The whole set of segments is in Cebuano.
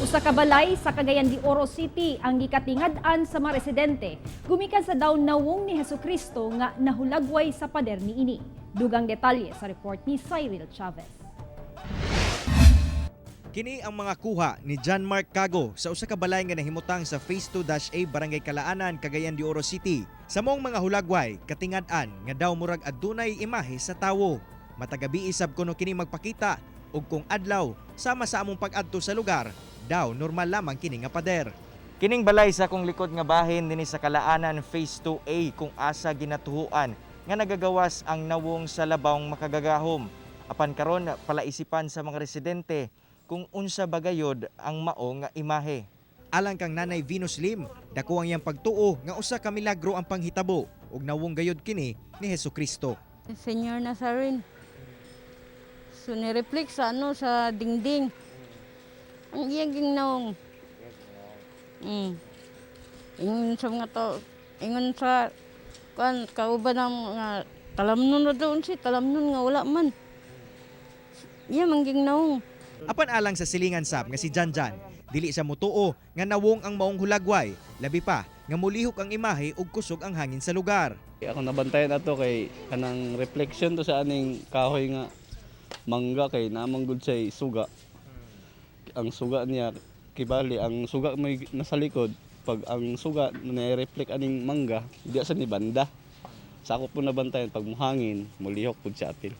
Usa ka balay sa Cagayan de Oro City ang gikatingad-an sa mga residente gumikan sa daw nawong ni Hesukristo nga nahulagway sa pader niini. Dugang detalye sa report ni Cyril Chavez. Kini ang mga kuha ni John Mark Cago sa usa ka balay nga nahimutang sa Phase 2-A, Barangay Kalaanan, Cagayan de Oro City. Sa maong mga hulagway, katingad-an nga daw murag adunay imahe sa tawo. Matag gabii sab kuno kini magpakita ug kung adlaw sama sa among pag-adto sa lugar, daw normal lamang kini nga pader. Kining balay sa akong likod nga bahin dinhi sa Kalaanan Phase 2A kung asa ginatuhuan nga nagagawas ang nawong sa labawng makagagahom. Apan karon, palaisipan sa mga residente kung unsa ba gayod ang mao nga imahe. Alang kang Nanay Venus Lim, dako ang iyang pagtuo nga usa ka milagro ang panghitabo ug nawong gayod kini ni Hesukristo. Senyor Nazarene. So ni-reflect sa ano, sa dingding. Ang iyang ginawong. Ingon sa mga to, ingon sa kuan kauban ng mga talamnon na doon si talamnon nga wala man. Iya man ginawong. Apan alang sa silingan sab nga si Janjan, dili siya mutuo nga nawong ang maong hulagway, labi pa nga mulihok ang imahe ug kusog ang hangin sa lugar. Ako nabantayan ato kay kanang reflection to sa aning kahoy nga mangga kay namang gud say suga. Ang suga niya kibali ang suga may nasa likod, pag ang suga na-reflect aning mangga diya sa ni banda. Sa ako po nabantayan, pag muhangin, mulihok pud siya apil.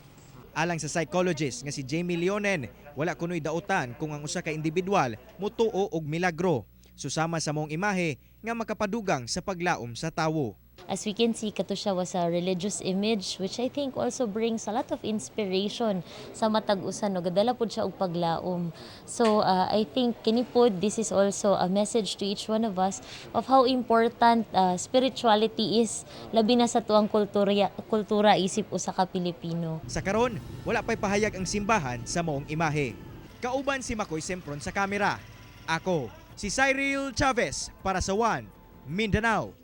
Alang sa psychologist nga si Jamie Leonen, wala kuno'y dautan kung ang usa ka individual mutuo og milagro. Susama sa maong imahe nga makapadugang sa paglaom sa tawo. As we can see, kato siya was a religious image which I think also brings a lot of inspiration sa matag usa, no, gadala pud siya og paglaom. So I think kini pod, this is also a message to each one of us of how important spirituality is, labi na sa tuang kultura isip usa ka Pilipino. Sa karon, wala pa'y pahayag ang simbahan sa maong imahe. Kauban si Makoy Sempron sa kamera. Ako, si Cyril Chavez para sa One Mindanao.